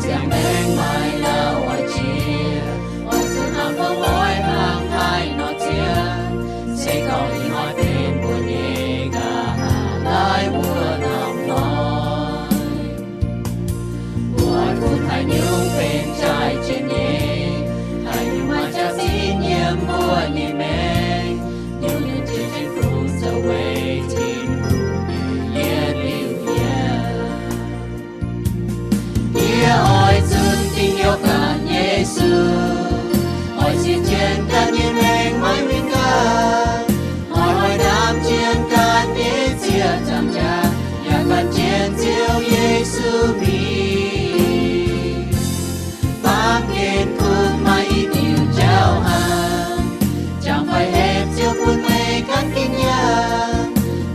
Ziangh maengc maaih lauh oix jiex, oix zuqc hnamv fongc oix hnangv haih nor ziangh. Se gorngv ih hnoi benx mbuo nyei nqa'haav laai wuov norm hnoi, mbuo oix funx haaix nyungc benx jaaix jienv nyei? Haaix nyungc maaih jaax-zinh yiem mbuo nyei maengc? Nyungc-nyungc jiex jienv kungx zoux weic Tin-Hungh nyei yietc liuz yiem. Yie oix zunc dingh hnyouv ganh Yesu, oix zieqv jienv ganh nyei maengc maiv winh ganh, oix hoic ndaamv jienv ganh nyei ziec nzaangc jaax, yaac gan jienv Ziouv Yesu mingh. Baamh gen kungx maaih i diuc jauv hnangv, jangx fai hepc Ziouv bun meih gan gengh yangh,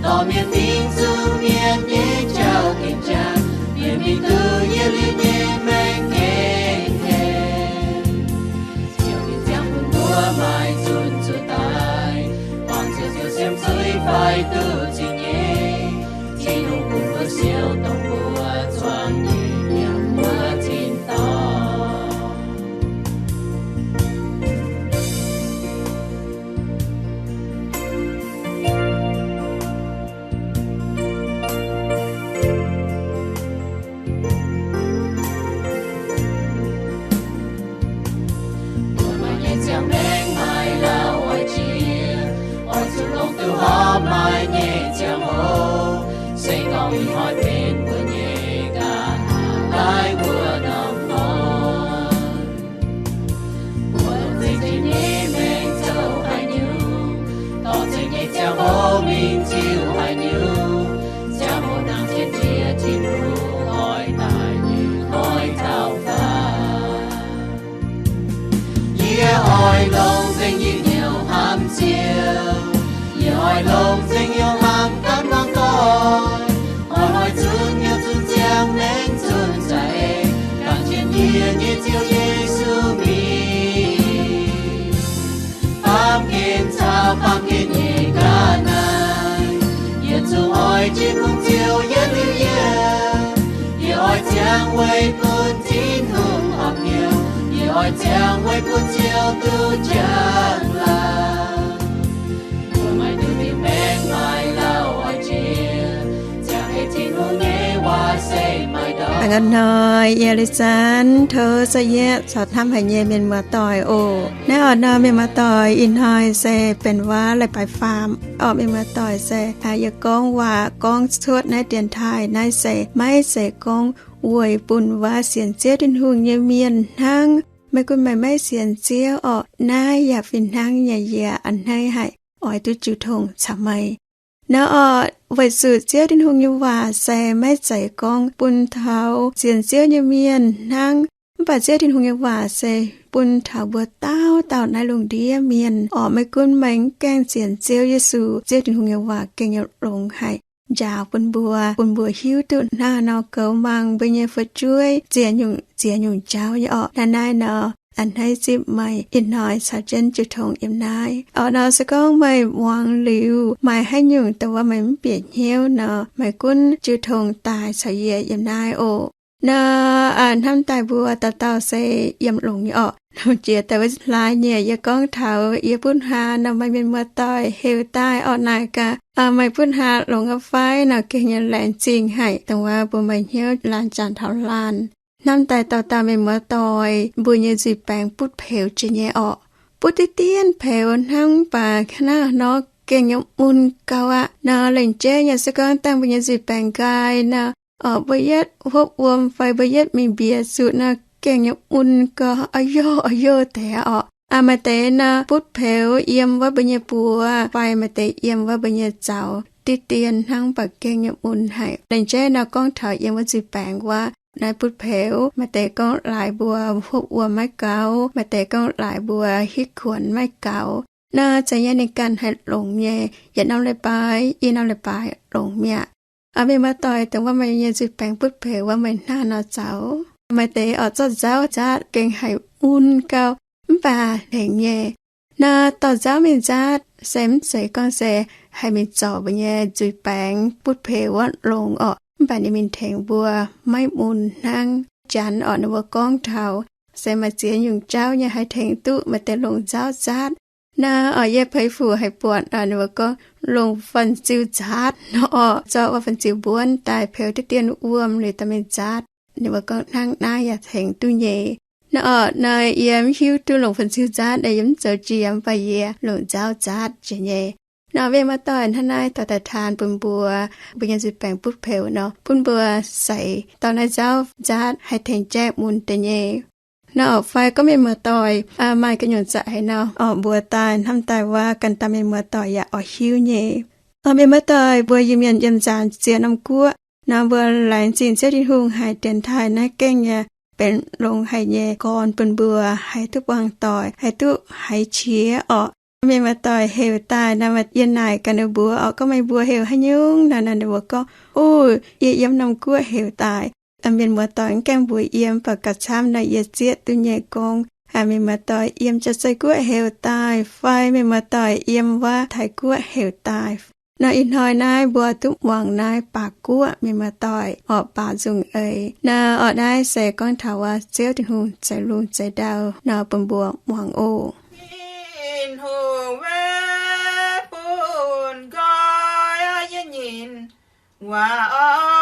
dorh mienh fingx zuqc mienh nyei jauv gengh jangx, mienh mingh duqv yietc liuz nyei maengc gengh hepc. Ziouv fin-ziangx bun mbuo maaih nzunc zuqc daaih, buangh Ziouv Ziouv siemv zuiz fai duqv zingh nyei. Tin-Hungh bun mbuo siou dongh mbuo zuangx nyei yiem mbuo tin-dorngh. Mbuo maaih nyei ziangh maengc maaih lauh oix jiex, oix zuqc longc duqv horpc maaih nyei ziangh hoc. Se gorngv ih hnoi benx mbuo nyei nqa'haav laai wuov norm hnoi, mbuo longc zengc jiex nyei maengc zoux haaix nyungc, dorh zengc nyei ziangh hoc mingh ziux haaix nyungc, ziangh hoc nangc jienv jiex Tin-Hungh oix daaih nyei hnoi taux faaux. Yie oix longc zengc nyei hnyouv hnamv Ziouv. Yie oix longc zengc hnyouv hnamv ganh muangx doic. Oix hoic zunv hnyouv zunv ziangh maengc zunv za'eix, gan jienv yie nyei Ziouv Yesu mingh. Baamh gen caux baamh gen nyei ga'naaiv, yie zuqc oix jienv bun Ziouv yietc liuz yiem. Yie oix ziangh weic bun Tin-Hungh horpc hnyouv. Yie oix ziangh weic bun Ziouv duqv njang-laangc. Mbuo maaih duqv diuh maengc maaih lauh oix jiex, ziangh ei Tin-Hungh nyei waac se maaih dorngx. Hnoi yie lai zanc tov za'yietv caux hnamv haic nyei mienh muoz-doic oc. Naaiv oc nor, mienh muoz-doic, ih hnoi se benx waac leiz-baaix faam oc. Mienh muoz-doic, se yie gorngv waac gorngv cuotv naaiv dienx taaih naaiv se maiv zeiz gorngv weic bun waac sienx Ziouv Tin-Hungh nyei mienh hnangv. Maiv gunv meih maiv sienx Ziouv oc, naaiv yaac fih hnangv nyei yie a'hneiv haic oix duqv jiu tong caux meih. Naaiv oc, weic zuqc Ziouv Tin-Hungh nyei waac se maiv zeiz gorngv bun taux sienx Ziouv nyei mienh hnangv, mv baac Ziouv Tin-Hungh nyei waac se bun taux mbuo dauh dauh naaiv lungh ndiev mienh oc. Maiv gunv meih mv gaengh sienx Ziouv Yesu, Ziouv Tin-Hungh nyei waac gengh yaac longx haic njaaux bun mbuo, bun mbuo hiuv duqv hnangv haaix nor goux mangc mbuo nyei fu'jueiv ziex nyungc ziex nyungc jauv nyei oc. Naaiv naaiv nor, a'hneiv zipv meih ih hnoi caux jienv jiu tong yiem naaiv oc. Nor se gorngv meih muangx liuz maaih haaix nyungc dongh wuov meih mv bieqc hnyouv nor, meih gunv jiu tong daaih caux yie yiem naaiv oc. Nor, hnamv daaih mbuo dauh dauh se yiem longx nyei oc. Jiex daaih wuov hlaax nyei yie gorngv taux yie butv hlaax nor, maaih mienh muoz-doic heuc daaih oc, naaic gaax, meih butv hlaax longx aqv fai? Nor gengh nyei laengz zingh haic dongh wuov bun meih hnyouv laanh zanc taux laanh. Hnamv daaih dauh dauh mienh muoz-doic mbuo nyei nzuih baengx butv peux jiex nyei orqc. Butv diqv dien peux hnangv, mv baac hnangv nor gengh nyei mun gau aqv. Nor lengc jeiv nyei se gorngv dangh mbuo nyei nzuih baengx nqaai nor, orqc, mbuo yietv hopv wuom fai mbuo yietv mingh mbiec zuqc nor gengh nyei mun gau, a'yoh a'yoh deix orqc. Maaih deix nor butv peux yiem wuov mbuo nyei buoz fai maaih deix yiem wuov mbuo nyei zaux diqv dien hnangv, mv baac gengh nyei mun haic. Lengc jeiv nor gorngv taux yiem wuov nzuih baengx wuov, naaiv butv peux maaih deix gorngv laaix mbuo hopv wuom maiv gaux, maaih deix gorngv laaix mbuo hitv kuonx maiv gaux. Nor zanc yie ninh ganh haih longx nyei, yietc norm leiz-baaix i norm leiz-baaix longx mi'aqv. Mienh muoz-doic, dongh wuov meih nyei nzuih baengx butv peux wuov, meih hnangv nor zaux, maaih deix orqc zorqv nzauv nzaatv gengh haih mun gau, mv baac tengx nyei. Nor dorh nzauv mingh nzaatv se mv zeiz gorngv se haih mingh zorc mbuo nyei nzuih baengx butv peux wuov longx orqc, mv baac ninh mingh tengx mbuo maiv mun hnangv. janx orqc, ninh mbuo gorngv taux se maaih ziex nyungc jauv nyei haih tengx duqv maaih deix longc nzauv nzaatv. Naaiv orqc, yie peix fuc haiz buatc ninh mbuo gorngv longc fan-ziu nzaatv nor orqc, zorqv wuov fan-ziu mbuonv daaih peux diqv dien wuom liuz daaih mingh nzaatv. Ninh mbuo gorngv hnangv naaiv yaac tengx duqv nyei. Naaiv orqc, naaiv yie mv hiuv duqv longc fan-ziu nzaatv, yie mv zoux jiex, mv baac yie longc nzauv nzaatv jiex nyei. Naaiv mienh muoz-doic, hnangv naaiv dorh daaih taan bun mbuo, mbuo nyei nzuih baengc butv peux nor, bun mbuo seix dorh naaiv nzauv nzaatv haih tengx jaiv mun deix nyei. Naaiv orqc, fai gorngv mienh muoz-doic maaih gu'nyuoz za'eix nor orqc, mbuox daaih hnamv daaih wuov, ganh dauh mienh muoz-doic yaac oix hiuv nyei. Orqc, mienh muoz-doic, mbuo Iu-Mienh yiem nzaanx ziex norm guoqv nor, mbuo laengz zingh Ziouv Tin-Hungh haiz dienx taaih naaiv gengh yaac benx longx haic nyei gorn bun mbuo haih duqv buangh doic, haih duqv haiz qiex orqc. Mienh muoz-doic heuc daaih nor, yie naaic gaax ninh mbuo orqc, gorngv meih mbuo heuc haaix nyungc nor, ninh mbuo gorngv, Ov, yie yiem norm guoqv heuc daaih. Mienh muoz-doic mv gaengh mbuox yie, mv baac gauh camv nor yie zieqv duqv nyei gorngv, mienh muoz-doic yiem Jaa-Zei guoqv heuc daaih fai mienh muoz-doic yiem wuov Taiv guoqv heuc daaih. Nor ih hnoi naaiv mbuo duqv muangx naaiv baac guoqv, mienh muoz-doic orqc, baac nzung eix. Naaiv orqc, naaiv se gorngv taux wuov Ziouv Tin-Hungh zeix lungh zeix ndau nor bun mbuo muangx oc. Tin-Hungh weic bun nqoi yie nyinh waac oix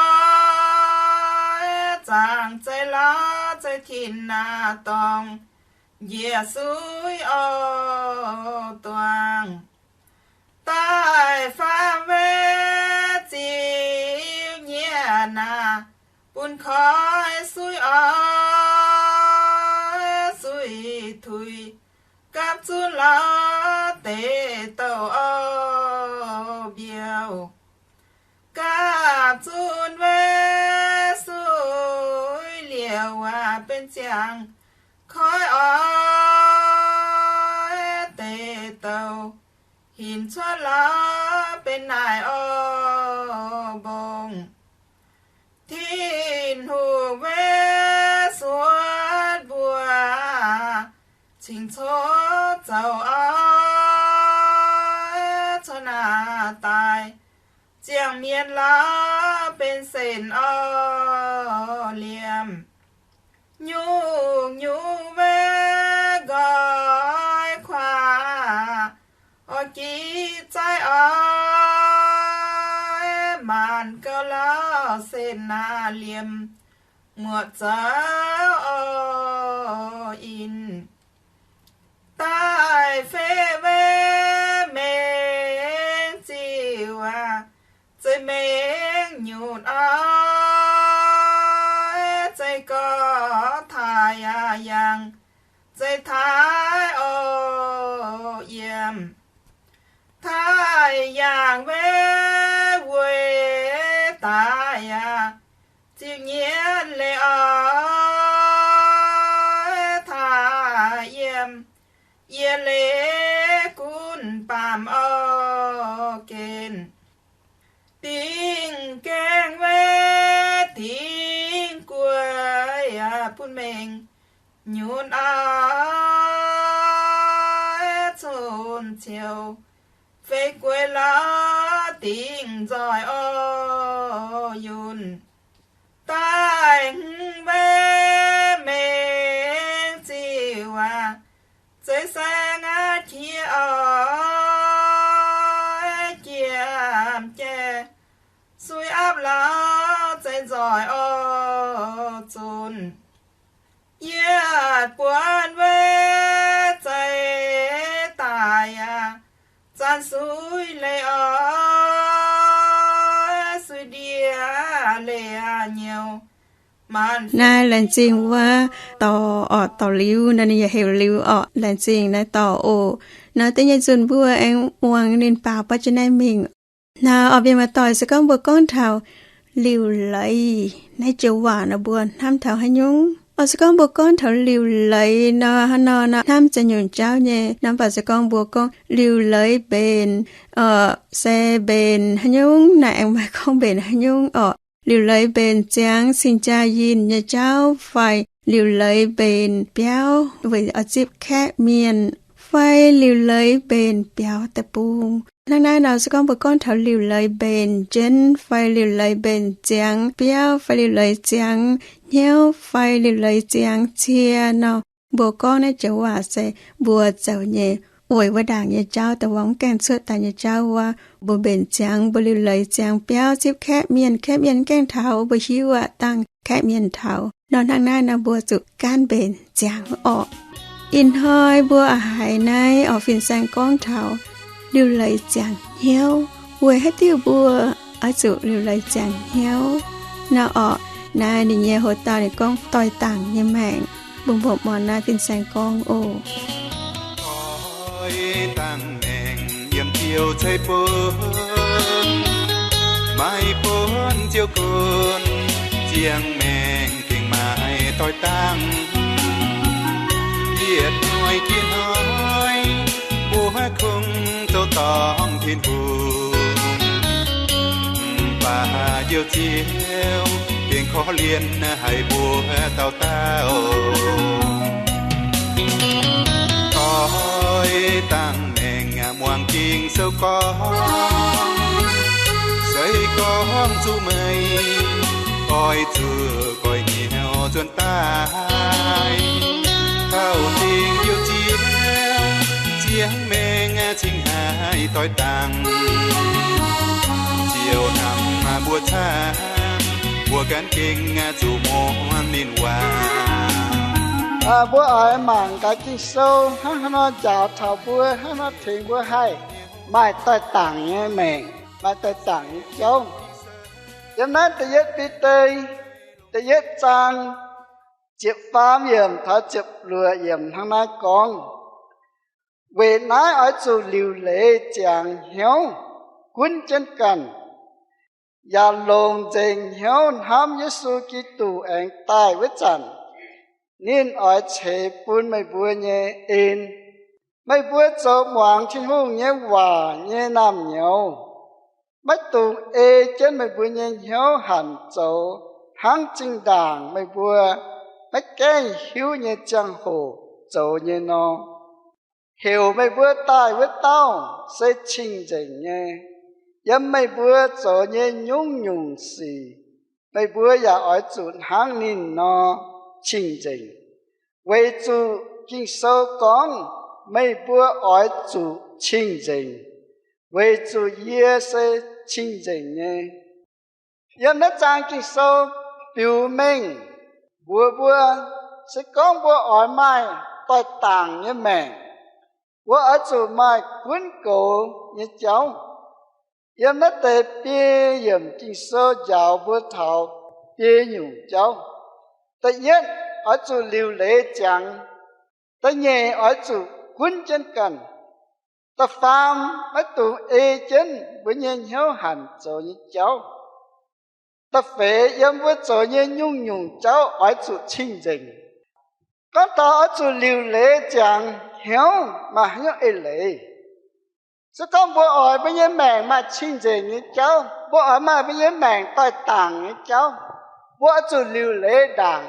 zaangc zei lauh zei tin naaiv dorngx njiec suiv oc duangx. Daaih faam weic ziux nyieqc naaiv bun koi suiv oix zuiz tuix gapv zunv lauh deix douh oc mbiouh. Gapv zunv weic suiv liouc waac benx ziangh koi oix deix douh hinc cuotv lauh benx naaic oc mbong. Tin-Hungh weic suotv mbuo cingx coqv zoux oix cuotv naaic daaih ziangh mienh lauh benx senc oc liemh. Nyungc-nyungc weic nqoi kuaaiv oix giv zaaiv oix maanc gauh lauh senc naaic liemh muoqc zoux oc in. Daaih fei weic mengh ziuh aac, zeiz mengh nyutc oc, zeiz gorx taaih aac yangh, zeiz taaih oc yiem. Taaih yangh weic weic daaih aac, ziux nyienv leiz oc, taaih yiem, yie leiz gunv baamh oc gen. Dingh gaengh weic dingh guei aac, bun mengh nyutc oc, cun ciouc feix gueix lorz dingh nzoih oc yunh. Daaih hmz weic mengh ziuh aac, zeiz saeng aqv qiex oc, jiem jai suiv aapv lauh zeiz nzoih oc zunc. Yietc buonc weic zeiz daaih aac, zanc suiv leiz oc, suiv ndie leiz aac nyouz. Naaiv laengz zingh wuov dorc orqc, dorc liuz nor ninh yaac heuc liuz orqc, laengz zingh naaiv dorc oc. Nor da'nyeic nzunc mbuo aengx muangx ninh baaux butv jienv naaiv mingh. Naaiv orqc, mienh muoz-doic, se gorngv mbuo gorngv taux liuc leiz naaiv joux waac nor, mbuo hnamv taux haaix nyungc? Orqc, se gorngv mbuo gorngv taux liuc leiz nor, hnangv nor nor hnamv za'nyungc jauv nyei. Nor mv baac se gorngv mbuo gorngv liuc leiz mbenc, orqc, se mbenc haaix nyungc naaic, aengx maaih gorngv mbenc haaix nyungc orqc. Liuc leiz mbenc ziangx cing-jaa yinh nyei jauv fai liuc leiz mbenc biauv weic oix zipv kaeqv mienh fai liuc leiz mbenc biaux deic-bung. Hnangv naaiv nor, se gorngv mbuo gorngv taux liuc leiz mbenc jienv, fai liuc leiz mbenc ziangx biauv, fai liuc leiz ziangx hnyouv, fai liuc leiz ziangx cie nor, mbuo gorngv naaiv joux waac se mbuo zoux nyei, weic wuov ndaangc nyei jauv, dongh wuov mv gaengh cuotv daaih nyei jauv wuov, mbuo mbenc ziangx, mbuo liuc leiz ziangx biauv zipv kaeqv mienh, kaeqv mienh mv gaengh taux, mbuo hiuv aqv, dangh kaeqv mienh taux. Nor hnangv naaiv nor, mbuo zuqc gaanv mbenc ziangx orqc. Ih hnoi mbuo haiz naaiv orqc, fin-saeng gorngv taux liuc leiz ziangx hnyouv, weic haaix diuc mbuo oix zuqc liuc leiz ziangx hnyouv nor orqc? Naaiv ninh nyei hoc dauh ninh gorngv doix-dangc nyei maengc. Mbuo mbuoqc muangx naaiv fin-saeng gorngv oc. Doix-dangc maengc yiem Ziouv ceix bun, maiv bun Ziouv gunv, ziangh maengc gengh maaih doix-dangc. Yietc hnoi jiex hnoi, mbuo kungx zoux dorngc Tin-Hungh, mv baac Njoux Ziouv gengh korv-lienh haic mbuo dauh dauh. Doix-dangc maengc muangx Ging-Sou gorngv, se gorngv zuqc meih oix zuqc goix hnyouv nzuonx daaih, taux dingc Njoux Ziouv ziangh maengc cingx haih doix-dangc. Ziouv hnamv mbuo camv, mbuo gan gengh zuqc muangx ninh waac. Mbuo oix mangc gaax Ging-Sou hnangv haaix nor njaaux taux mbuo, hnangv haaix nor tengx mbuo haih maaih doix-dangc nyei maengc, maaih doix-dangc nyei jauv. Yiem naaiv da'yietv Bide, da'yietv zaang, ziepc faam yiemc taux ziepc luoqc yiemc hnangv naaiv gorngv, weic naaiv oix zuqc liuc leiz ziangx hnyouv, gunv jienv ganh, yaac longc nzengc hnyouv hnamv Yesu Giduc aengx daaih wuov zanc, ninh oix ceix bun meih mbuo nyei en. Meih mbuo zoux muangx Tin-Hungh nyei waac nyei naamh nyouz, maiv dungx ei jienv meih mbuo nyei hnyouv hanc zoux hnangv zinh ndaangc meih mbuo maiv gaengh hiuv nyei ziangh hoc zoux nyei nor. Heuc meih mbuo daaih wuov dauh se cing-nzengc nyei. Yiem meih mbuo zoux nyei nyungc-nyungc sic, meih mbuo yaac oix zuqc hnangv ninh nor cing-nzengc, weic zuqc Ging-Sou gorngv, meih mbuo oix zuqc cing-nzengc, weic zuqc yie se cing-nzengc nyei. Yiem naaiv zaang Ging-Sou biux mengh mbuox mbuo, se gorngv mbuo oix maaih doix-dangc nyei maengc, mbuo oix zuqc maaih gunv goux nyei jauv. Yiem naaiv deix biei yiemc Ging-Sou njaaux mbuo taux biei nyungc jauv. Da'yietv, oix zuqc liuc leiz ziangx. Da'nyeic, oix zuqc gunv jienv ganh. Da'faam, maiv dungx ei jienv mbuo nyei hnyouv hanc zoux nyei jauv. Da'feix, yiem mbuo zoux nyei nyungc-nyungc jauv oix zuqc cing-nzengc. Gorngv taux oix zuqc liuc leiz ziangx hnyouv, maaih haaix nyungc eix leiz? Se gorngv mbuo oix mbuo nyei maengc maaih cing-nzengc nyei jauv, mbuo oix maaih mbuo nyei maengc doix-dangc nyei jauv, mbuo oix zuqc liuc leiz ndaangc.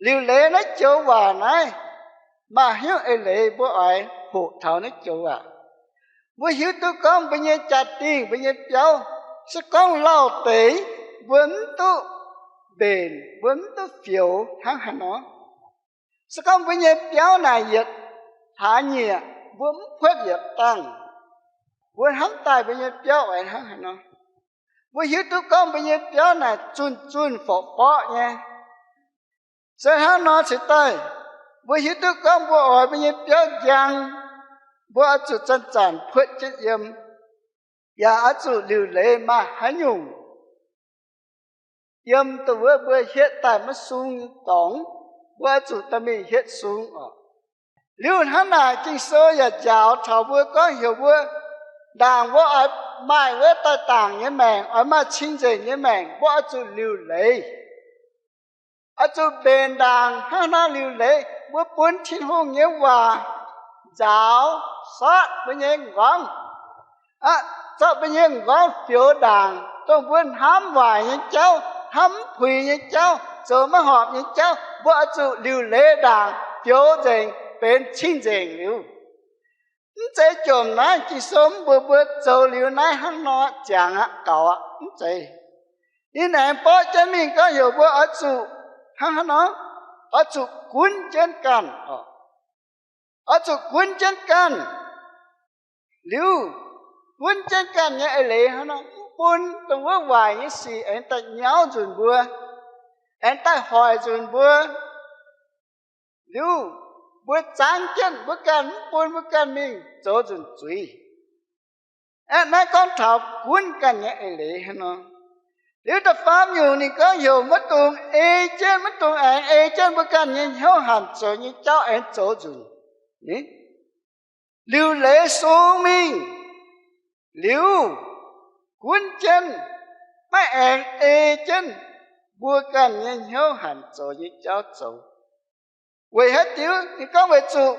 Liuc leiz naaiv joux waac naaiv, maaih haaix nyungc eix leiz mbuo oix hoqc taux naaiv joux waac? Mbuo hiuv duqv gorngv mbuo nyei jaa-dingh, mbuo nyei biauv, se gorngv lauh deix, mbuo mv duqv mbenc, mbuo mv duqv fioux hnangv haaix nor? Se gorngv mbuo nyei biauv naaic yietc hlaax nyieqc, mbuo mv puotv yietc dangh, mbuo hnamv daaih mbuo nyei biauv oix hnangv haaix nor? Mbuo hiuv duqv gorngv mbuo nyei biauv naaic zunh zunh forqv forqv nyei. Se hnangv nor cingx daaih, mbuo hiuv duqv gorngv mbuo oix mbuo nyei biauv njang, mbuo oix zuqc zanc-zanc puotv jienv yiem, yaac oix zuqc liuc leiz maaih haaix nyungc yiem dongh wuov mbuo hietv daaih maiv sung nyei dorngx, mbuo oix zuqc dorh mingh hietv sung oc. Liuz hnangv naaic, Ging-Sou yaac njaaux taux mbuo gorngv heuc mbuo, ndaangc mbuo oix maaih wuov doix-dangc nyei maengc, oix maaih cing-nzengc nyei maengc, mbuo oix zuqc liuc leiz. Oix zuqc mbenc ndaangc. Hnangv naaiv liuc leiz, mbuo bun Tin-Hungh nyei waac nzaaux, sortv mbuo nyei m'nqorngv, aqv, zorqv mbuo nyei m'nqorngv fioux ndaangc, dongh mbuo hnamv waaic nyei jauv, hnamv mv puix nyei jauv, zoux maiv horpc nyei jauv, mbuo oix zuqc liuc leiz ndaangc, fioux nzengc, benx cing-nzengc liuz. Mv zeiz jomc naaiv Ging-Sou mv mbuox mbuo zoux liuz naaiv hnangv nor ziangx aqv, gaux aqv. Mv zeiz. Ninh aengx borqv jienv mingh gorngv heuc mbuo oix zuqc hnangv haaix nor, oix zuqc gunv jienv ganh oc. Oix zuqc gunv jienv ganh. Liuz, gunv jienv ganh nyei eix leiz hnangv nor, mv bun dongh wuov waaic nyei sic aengx daaih nyauv nzunc mbuo, aengx daaih hoic nzunc mbuo. Liuz, mbuo zaangv jienv mbuo ganh, mv bun mbuo ganh mingh zoux nzunc zuiz. Aeqv, naaiv gorngv taux gunv ganh nyei eix leiz hnangv nor. Liuz da'faam nyungc ninh gorngv heuc maiv dungx ei jienv, maiv dungx aengx ei jienv mbuo ganh nyei hnyouv hanc zoux nyei jauv aengx zoux nzunc. Liuz leiz sung mingh, liuz gunv jienv, maiv aengx ei jienv mbuo ganh nyei hnyouv hanc zoux nyei jauv zoux. Weic haaix diuc? Ninh gorngv weic zuqc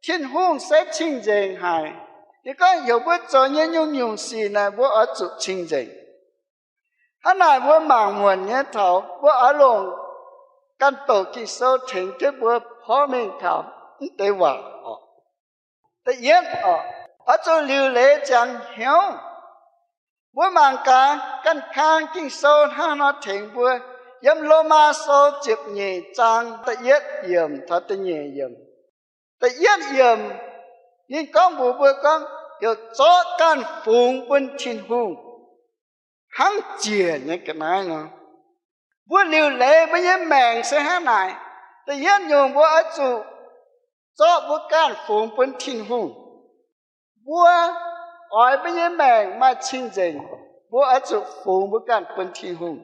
Tin-Hungh se cing-nzengc haic. Ninh gorngv heuc mbuo zoux nyei nyungc-nyungc sic naaic mbuo oix zuqc cing-nzengc. Hnangv naaic mbuo mangc muonc nyei taux mbuo oix longc ganh douc Ging-Sou tengx jienv mbuo porv mengh taux mv deix waac oc. Da'yietv oc, oix zuqc liuc leiz ziangx hnyouv. Mbuo mangc gaax ganh kang Ging-Sou hnangv nor tengx mbuo. Yiem Lomaa Sou ziepc nyeic zaang da'yietv yiemc taux da'nyeic yiemc. Da'yietv yiemc ninh gorngv mbuox mbuo gorngv, heuc zorqv ganh fungx bun Tin-Hungh hnangv ziec nyei ga'naaiv nor. Mbuo liuc leiz mbuo nyei maengc se hnangv naaic. Da'yietv nyungc mbuo oix zuqc zorqv mbuo ganh fungx bun Tin-Hungh. Mbuo oix mbuo nyei maengc maaih cing-nzengc, mbuo oix zuqc fungx mbuo ganh bun Tin-Hungh.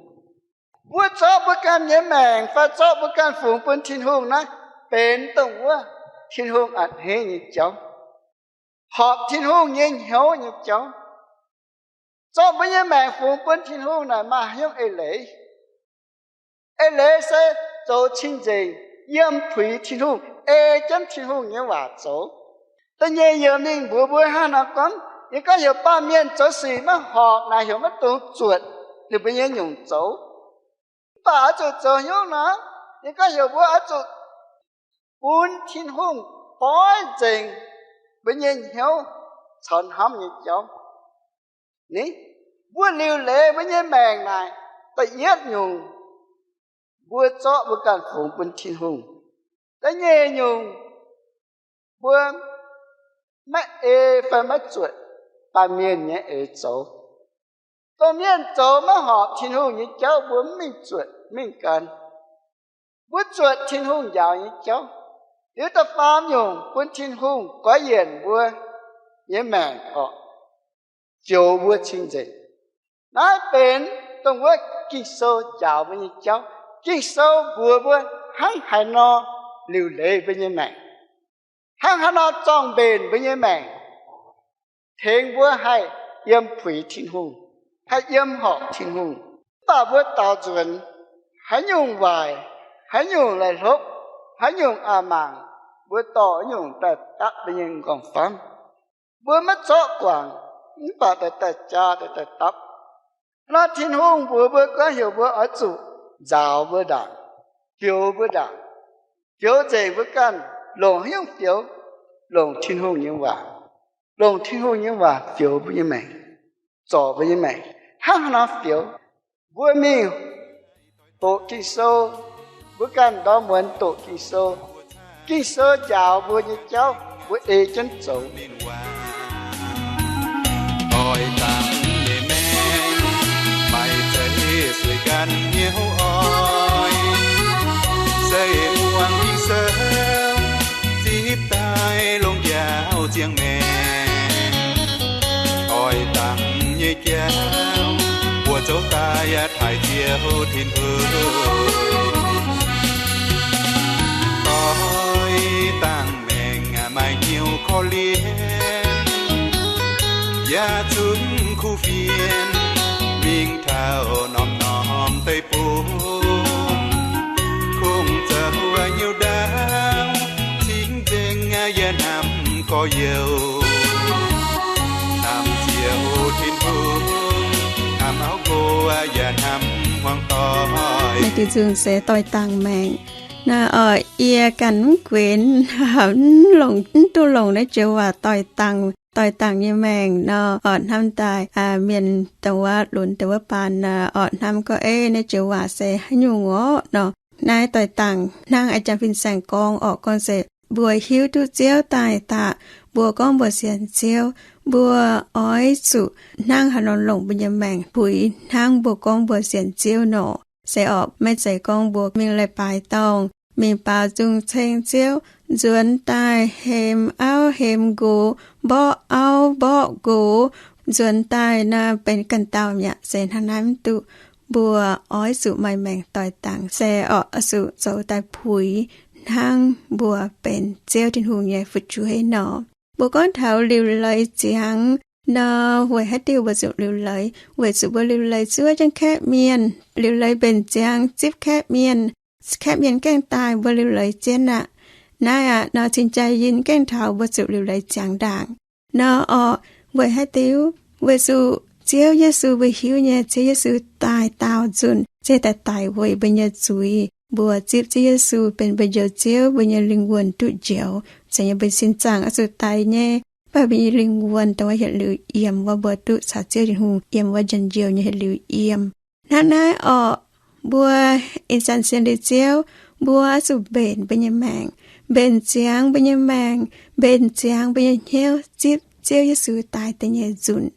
Mbuo zorqv mbuo ganh nyei maengc fai zorqv mbuo ganh fungx bun Tin-Hungh naaiv benx dongh wuov Tin-Hungh a'hneiv nyei jauv, horpc Tin-Hungh nyei hnyouv nyei jauv. Zorqv mbuo nyei maengc fungx bun Tin-Hungh naaic maaih haaix nyungc eix leiz? Eix leiz se zoux cing-nzengc, yiem puix Tin-Hungh, ei jienv Tin-Hungh nyei waac zoux. Da'nyeic yiemc ninh mbuox mbuo hnangv nor gorngv, ninh gorngv heuc baamh mienh zoux sic maiv horpc naaic heuc maiv dungx zuotc ninh mbuo nyei nyungc zoux. Mv baac oix zuqc zoux hnyouv nor, ninh gorngv heuc mbuo oix zuqc bun Tin-Hungh boiv nzengc mbuo nyei hnyouv caux hnamv nyei jauv. Ni, mbuo liuc leiz mbuo nyei maengc naaic, da'yietv nyungc, mbuo zorqv mbuo ganh fungx bun Tin-Hungh. Da'nyeic nyungc, mbuo maiv ei fai maiv zuotc baamh mienh nyei eix zoux. Dongh mienh zoux maiv horpc Tin-Hungh nyei jauv mbuo mv mingh zuotc mingh gan. Mbuo zuotc Tin-Hungh njaaux nyei jauv. Liuz da'faam nyungc bun Tin-Hungh goiv yienc mbuo nyei maengc orqc, fioux mbuo cing-nzengc. Naaiv benx dongh wuov Ging-Sou njaaux mbuo nyei jauv. Ging-Sou mbuox mbuo hnangv haaix nor liuc leiz mbuo nyei maengc, hnangv haaix nor zorng-mbenc mbuo nyei maengc, tengx mbuo haih yiem puix Tin-Hungh, haih yiem horpc Tin-Hungh. Mv baac mbuo daaux nzuonx, haaix nyungc waaic, haaix nyungc laih hlopv, haaix nyungc a'mangc, mbuo dorh haaix nyungc daaih dapv mbuo nyei m'nqorngv-famv. Mbuo maiv zorqv guangc, mv baac daaih daaih jaa daaih daaih dapv. Nor Tin-Hungh mbuox mbuo gorngv heuc mbuo oix zuqc nzaaux mbuo ndaangc, fioux mbuo ndaangc, fioux nzengc mbuo ganh. Longc haaix nyungc fioux? Longc Tin-Hungh nyei waac. Longc Tin-Hungh nyei waac fioux mbuo nyei maengc, zorc mbuo nyei maengc. Hnangv haaix nor fioux? Mbuo mingh doqc Ging-Sou, mbuo ganh ndorm muonz doqc Ging-Sou. Ging-Sou njaaux mbuo nyei jauv mbuo ei jienv zoux. Oix dangx nyei maengc, maaih zeiz sueih ganh hnyouv oix. Se muangx Ging-Sou, zipv daaih longc njaaux ziangh maengc. Oix dangx nyei jauv, buatc zoux daaih yaac taaih Ziouv Tin-Hungh. Oix dangx maengc maaih hnyouv korv-lienh, yaac zunc kuv fienx mingh taux norm-norm deic-bung. Kungx zoux hnyouv ndaauv cing-nzengc yaac hnamv gorx-youz, hnamv Ziouv Tin-Hungh, hnamv auv nqox yaac hnamv hmuangv doic. Naaiv deix nzunc se doix-dangx maengc. Naaiv oc, yie ganh mv guenx, mv longc, mv duqv longc naaiv joux waac doix dangc, doix dangc nyei maengc nor, oc, hnamv daaih mienh dongh wuov lunx dongh wuov baan, oc, hnamv gorngv, ei, naaiv joux waac se haaix nyungc orqc nor. Naaiv doix dangc hnangv a'jang fin-saeng gorngv oc, gorngv se mbuo hiuv duqv Ziouv daaih daaih, mbuo gorngv mbuo sienx Ziouv, mbuo oix zuqc hnangv haaix nor longc mbuo nyei maengc puix hnangv mbuo gorngv mbuo sienx Ziouv nor. Se oc, maiv zeiz gorngv mbuo mingh leiz-baaix dorngh, mingh baaux nzung ceng Ziouv, nzuonx daaih hemx auv hemx nqox, mborqv auv mborqv nqox, nzuonx daaih naaiv benx ganh dauh mi'aqv. Se hnangv naaiv mv duqv. Mbuo oix zuqc maaih maengc doix dangc, se oc, oix zuqc zoux daaih puix hnangv mbuo benx Ziouv Tin-Hungh nyei fu'jueiv nor. Mbuo gorngv taux liuc leiz ziangx nor, weic haaix diuc mbuo zuqc liuc leiz? Weic zuqc mbuo liuc leiz zuov jienv kaeqv mienh, liuc leiz mbenc ziangx zipv kaeqv mienh. Kaeqv mienh gaengh daaih, mbuo liuc leiz jienv aqv. Naaiv aqv nor, cing-jaa yinh gaengh taux mbuo zuqc liuc leiz ziangx ndaangc nor orqc. Weic haaix diuc? Weic zuqc Ziouv Yesu, mbuo hiuv nyei, Ziouv Yesu daaih daauh nzunc se daaih daic weic mbuo nyei zuiz. Mbuo zipv Ziouv Yesu benx mbuo njoux Ziouv, mbuo nyei lingh wuonh duqv njoux. Zeiz nyei, mbuo sin zaangc oix zuqc daix nyei, mv baac mbuo nyei lingh wuonh dongh wuov yietc liuz yiem wuov, mbuo duqv caux Ziouv Tin-Hungh yiem wuov njien-youh nyei yietc liuz yiem. Hnangv naaiv orqc, mbuo ih zanc sienx liuz Ziouv, mbuo oix zuqc mbenc mbuo nyei maengc, mbenc ziangx mbuo nyei maengc, mbenc ziangx mbuo nyei hnyouv zipv Ziouv Yesu daaih deix nyei nzunc.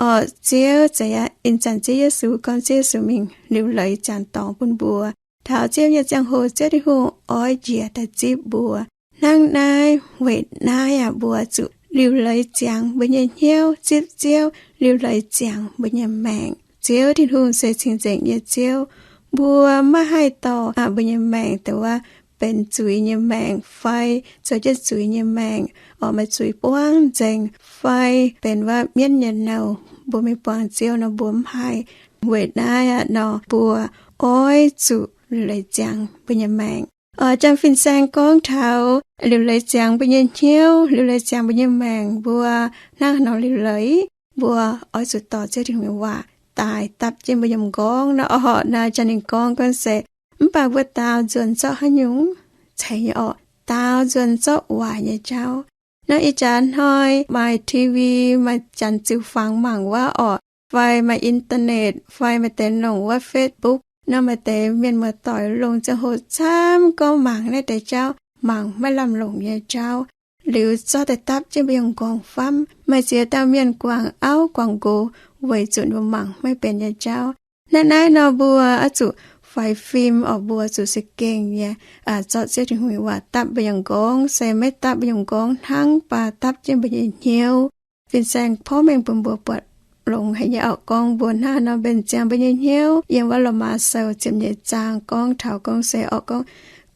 Orqc, Ziouv zeiz aqv, ih zanc Ziouv Yesu gorngv Ziouv Yesu mingh liuc leiz ziangx dorngx bun mbuo. Taux Ziouv nyei ziangh hoc, Ziouv Tin-Hungh oix njiec daaih zipv mbuo. Hnangv naaiv, weic naaiv aqv, mbuo zuqc liuc leiz ziangx mbuo nyei hnyouv zipv Ziouv, liuc leiz ziangx mbuo nyei maengc. Ziouv Tin-Hungh se cing-nzengc nyei Ziouv. Mbuo maiv haih dorh aqv mbuo nyei maengc dongh wuov benx zuiz nyei maengc fai zoux jienv zuiz nyei maengc, oix maaih zuiz buangv nzengc fai benx wuov mienv nyei nouh, mbuo mingh buangh Ziouv nor mbuo mv haih. Weic naaiv aqv nor, mbuo oix zuqc liuc leiz ziangx mbuo nyei maengc. Oc, jang fin-saeng gorngv taux liuc leiz ziangx mbuo nyei hnyouv, liuc leiz ziangx mbuo nyei maengc, mbuo hnangv haaix nor liuc leiz? Mbuo oix zuqc dorh Ziouv Tin-Hungh nyei waac daaih dapv jienv mbuo yiem m'nqorngv nor. Oc, naaiv jang ninh gorngv gorngv se, mv baac mbuo daaux nzuonx zorqv haaix nyungc? Ceix nyei orqc, daaux nzuonx zorqv waaic nyei jauv. Naaiv ih jaax hnoi maaih T V, maaih janx ziux fangx mangc wuov orqc, fai maaih internet, fai maaih deix longc wuov Facebook nor, maaih deix mienh muoz-doic longc ziangh hoc camv gorngv mangc naaiv deix jauv, mangc maiv lamh longc nyei jauv, liuz zorqv daaih dapv jienv mbuo yiem m'nqorngv famv. Maaih ziex dauh mienh guangc auv guangc nqox weic zuqc ninh mbuo mangc maiv benx nyei jauv. Naaiv naaiv nor mbuo oix zuqc faix fim orqc, mbuo zuqc za'gengh nyei zorqv Ziouv Tin-Hungh nyei waac dapv mbuo yiem m'nqorngv, se maiv dapv mbuo yiem m'nqorngv hnangv, mv baac dapv jienv mbuo nyei hnyouv. Fin-saeng porv mengh bun mbuo buatc longx haic nyei orqc, gorngv mbuo hnangv haaix nor mbenc ziangx mbuo nyei hnyouv. Yiem wuov Lomaa Sou ziepc nyeic zaang gorngv taux gorngv se orqc, gorngv,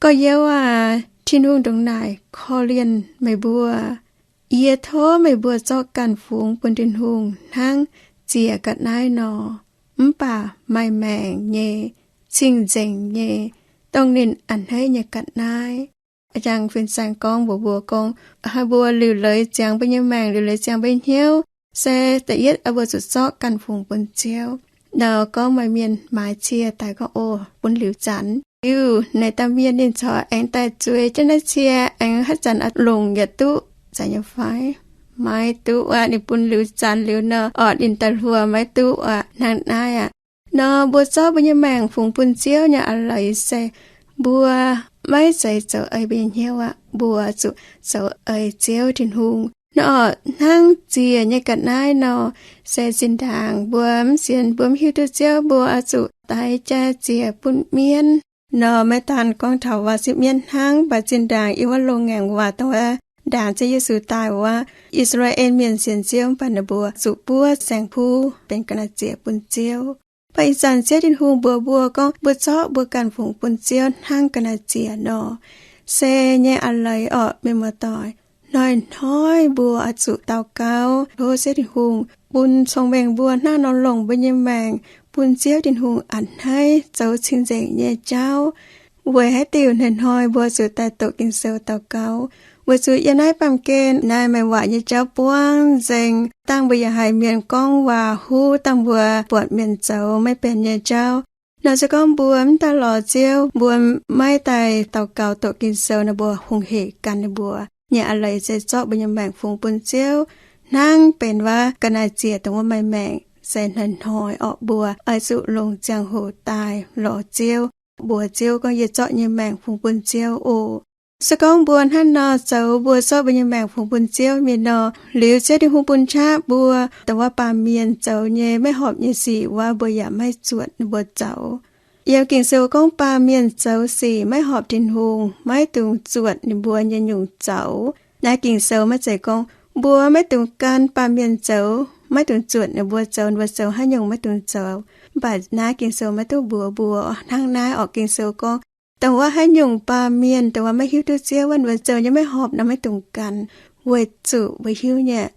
Gorx-youz aac, Tin-Hungh ndongc naaic korv-lienh meih mbuo. Yie tov meih mbuo zorqv ganh fungx bun Tin-Hungh hnangv ziec ga'naaiv nor, mv baac maaih maengc nyei, cing-nzengc nyei, dongh ninh a'hneiv nyei ga'naaiv. A'jang fin-saeng gorngv mbuox mbuo gorngv, haaix mbuo liuc leiz ziangx mbuo nyei maengc, liuc leiz ziangx mbuo nyei hnyouv, se da'yietv mbuo zuqc zorqv ganh fungx bun Ziouv. Nor gorngv maaih mienh maaiz cie daaih gorngv, O, bun liuz zanc. Liuz naaic dauh mienh ninh corc aengx daaih zueiz jienv naaiv cie, aengx haaix zanc longc yaac duqv, zanc nyei fai? Maiv duqv aqv. Ninh bun liuz zanc liuz nor, orqc, ninh daaih hluo, maiv duqv aqv. Hnangv naaiv aqv. Nor mbuo zorqv mbuo nyei maengc fungx bun Ziouv nyei a'leiz se mbuo maiv zeiz zoux eix mbuo nyei hnyouv aqv. Mbuo zuqc zoux eix Ziouv Tin-Hungh. Nor orqc, hnangv ziec nyei ga'naaiv nor, se zinh ndaangc mbuo mv sienx, mbuo mv hiuv duqv Ziouv, mbuo oix zuqc daix jai ziec bun mienv. Nor maiv daan gorngv taux waac zipv mienv hnangv, mv baac zinh ndaangc yiem wuov loz-ngaengc waac dongh wuov ndaangc Ziouv Yesu daaih wuov, I^saa^laa^en Mienh sienx Ziouv, mv baac ninh mbuo zuqc buov saeng-puv benx ga'naaiv ziec bun Ziouv. Mv baac ih zanc Ziouv Tin-Hungh mbuox mbuo gorngv, mbuo zorqv mbuo ganh fungx bun Ziouv hnangv ga'naaiv ziec nor. Se nyei a'leiz orqc, mienh muoz-doic, hnoi-hnoi mbuo oix zuqc daux gaux tov Ziouv Tin-Hungh bun cong-mengh mbuo hnangv nor longc mbuo nyei maengc bun Ziouv Tin-Hungh a'hneiv, zoux cing-nzengc nyei jauv. Weic haaix diuc hnoi-hnoi mbuo zuqc daaih doqc Ging-Sou daux gaux? Weic zuqc yiem naaiv baamh gen naaiv maaih waac nyei jauv buangv nzengc. Dangh mbuo yaac haiz mienh gorngv waac huv, dangh mbuo buatc mienh zoux maiv benx nyei jauv. Nor se gorngv mbuo mv daaih lorz Ziouv, mbuo maiv daaih daux gaux doqc Ging-Sou nor, mbuo hungh hec gan ninh mbuo nyei a'leiz se zorqv mbuo nyei maengc fungx bun Ziouv, hnangv benx wuov ga'naaiv-ziex dongh wuov maaih maengc se hnoi-hnoi orqc, mbuo oix zuqc longc ziangh hoc daaih lorz Ziouv, mbuox Ziouv gorngv, Yie zorqv nyei maengc fungx bun Ziouv oc. Se gorngv mbuo hnangv nor zoux, mbuo zorqv mbuo nyei maengc fungx bun Ziouv mingh nor, liuz Ziouv Tin-Hungh bun qaqv mbuo dongh wuov baamh mienh zoux nyei maiv horpc nyei sic wuov, mbuo yaac maiv zuotc ninh mbuo zoux. Yiem Ging-Sou gorngv baamh mienh zoux sic maiv horpc Tin-Hungh, maiv dungx zuotc ninh mbuo nyei nyungc zoux. Naaiv Ging-Sou maiv zeiz gorngv mbuo maiv dungx gan baamh mienh zoux, maiv dungx zuotc ninh mbuo zoux, ninh mbuo zoux haaix nyungc maiv dungx zoux. Mv baac naaiv Ging-Sou maiv duqv mbuox mbuo hnangv naaiv orqc. Ging-Sou gorngv, dongh wuov haaix nyungc baamh mienh dongh wuov maiv hiuv duqv Ziouv wuov, ninh mbuo zoux nyei maiv horpc nor, maiv dungx gan, weic zuqc mbuo hiuv nyei,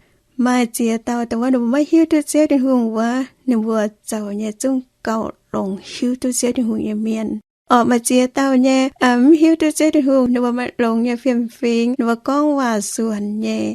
maaih ziex dauh dongh wuov ninh mbuo maiv hiuv duqv Ziouv Tin-Hungh wuov, ninh mbuo zoux nyei zungv gauh longx hiuv duqv Ziouv Tin-Hungh nyei mienh. Orqc, maaih ziex dauh nyei mv hiuv duqv Ziouv Tin-Hungh, ninh mbuo maaih longx nyei fiem-fingx, ninh mbuo gorngv waac suonc nyei.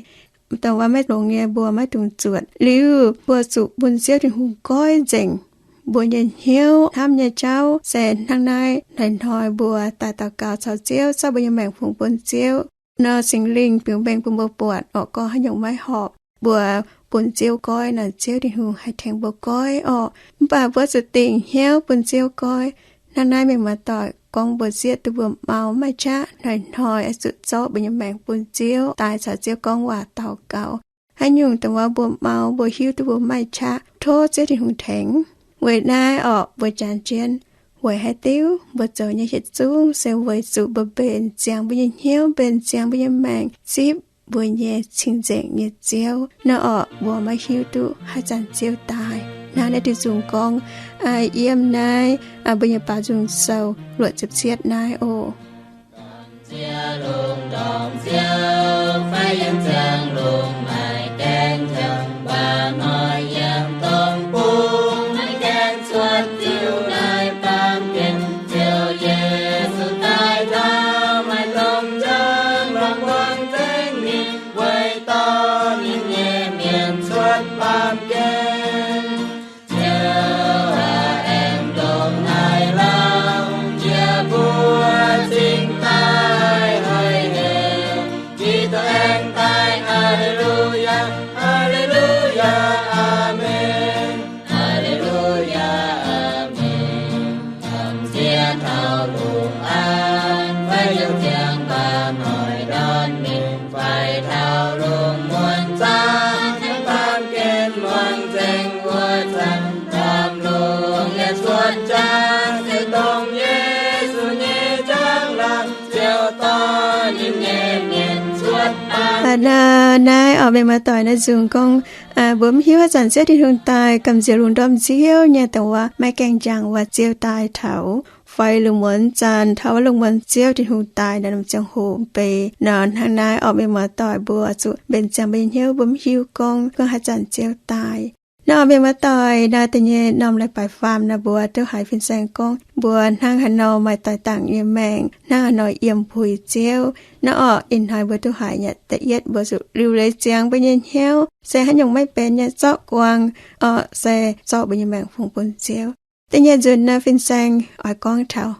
Dongh wuov maiv longx nyei mbuo maiv dungx zuotc. Liuz mbuo zuqc bun Ziouv Tin-Hungh goiv nzengc mbuo nyei hnyouv hnamv nyei jauv. Se hnangv naaiv hnoi-hnoi mbuo daaih daux gaux caux Ziouv, zorqv mbuo nyei maengc fungx bun Ziouv nor, Singx Lingh biux mengh bun mbuo buatc orqc, gorngv haaix nyungc maiv horpc, mbuo bun Ziouv goiv nor, Ziouv Tin-Hungh haih tengx mbuo goiv orqc. Mv baac mbuo zuqc dingc hnyouv bun Ziouv goiv. Hnangv naaiv mienh muoz-doic, gorngv mbuo zieqv duqv mbuo mau maaih qaqv, hnoi-hnoi oix zuqc zorqv mbuo nyei maengc bun Ziouv, daaih caux Ziouv gorngv waac daux gaux. Haaix nyungc dongh wuov mbuo mau, mbuo hiuv duqv mbuo maaih qaqv, tov Ziouv Tin-Hungh tengx. Weic naaiv orqc, mbuo janx jienv weic haaix diuc mbuo zoux nyei yietc zungv se weic zuqc mbuo mbenc ziangx mbuo nyei hnyouv, mbenc ziangx mbuo nyei maengc zipv mbuo nyei cing-nzengc nyei Ziouv. Naaiv orqc, mbuo maiv hiuv duqv haaix zanc Ziouv daaih. Hnangv naaiv diuh nzung gorngv, yiem naaiv mbuo nyei baaux nzung sou luoqc ziepc cietv naaiv oc. Ziex lungh ndorm Ziouv, fai yiem ziangh lungh naaic gaengh jangx, mv baac noic yiem dongh bung, maiv gaengh cuotv Ziouv naaic baamh gen. Ziouv Yesu daaih taux, maiv dungx njang lorqc, muangx zengc ninh, weic dorh ninh nyei mienh cuotv baamh gen. Ziouv aac, aengx ndongc naaic lamh, yie mbuo cingx daaih haih heuc, yie dorh aengx daaih, Aa^le^lu^yaa, Aa^le^lu^yaa, Aamen. Aa^le^lu^yaa, Aamen. Hnamv jiex taux lungh aanx, fai yiem ziangx baac noic ndortv mingh, fai taux lungh muonz zaangc, baamh gen muangx nzengc wuov zanc, baamh lungh yaac cuotv jaax, se dongh Yesu nyei njang-laangc, Ziouv dorh ninh nyei mienh cuotv baamh gen. Naaiv orqc, mienh muoz-doic, naaiv nzung gorngv mbuo mv hiuv haaix zanc Ziouv Tin-Hungh daaih, gamh nziex lungh ndorm nziouv nyei dongh wuov maiv gaengh njang wuov Ziouv daaih taux, fai lungh muonz zanc taux wuov lungh muonz Ziouv Tin-Hungh daaih nor, lomh ziangh hoc mbeix nor. Hnangv naaiv orqc, mienh muoz-doic, mbuo zuqc mbenc ziangx mbuo nyei hnyouv, mbuo mv hiuv gorngv, gorngv haaix zanc Ziouv daaih. Naaiv orqc, mienh muoz-doic, naaiv da'nyeic norm leiz-baaix faam naaiv mbuo duqv haiz fin-saeng gorngv mbuo hnangv haaix nor maaih doix-dangc nyei maengc, hnangv haaix nor yiem puix Ziouv. Naaiv orqc, ih hnoi mbuo duqv haiz nyei da'yietv, mbuo zuqc liuc leiz ziangx mbuo nyei hnyouv, se haaix nyungc maiv benx nyei zorqv guangc orqc, se zorqv mbuo nyei maengc fungx bun Ziouv. Da'nyeic nzunc naaiv fin-saeng oix gorngv taux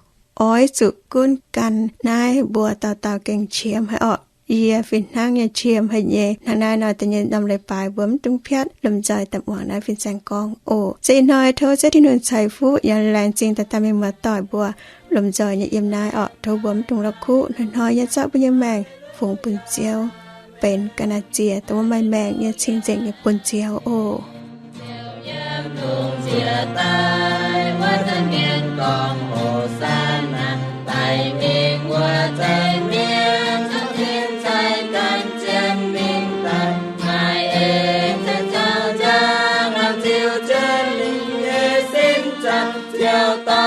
oix zuqc gunv gan naaiv mbuo dauh dauh gengh qiemx haic orqc. Yie fih hnangv nyei qiemx haic nyei. Hnangv naaiv nor, da'nyeic norm leiz-baaix mbuo mv dungx piatv, lomh nzoih daaih muangx naaiv fin-saeng gorngv oc. Se ih hnoi tov Ziouv Tin-Hungh ceix fuqv yaac laengz zingh daaih daaih mienh muoz-doic mbuo lomh nzoih nyei yiem naaiv orqc. Tov mbuo mv dungx la'kuqv, hnoi-hnoi nyei zorqv mbuo nyei maengc fungx bun Ziouv, benx ga'naaiv-ziex dongh wuov maaih maengc nyei cing-nzengc nyei bun Ziouv oc. Yiem lungh nziex daaih wuov zanc mienh gorngv Hosanna, daic mingh wuov zanc mienh cuotv tin cai gan jienv mingh daaih, maaih en cai caux njang-laangc ziux jienv ninh nyei sin zaangc, Ziouv dorh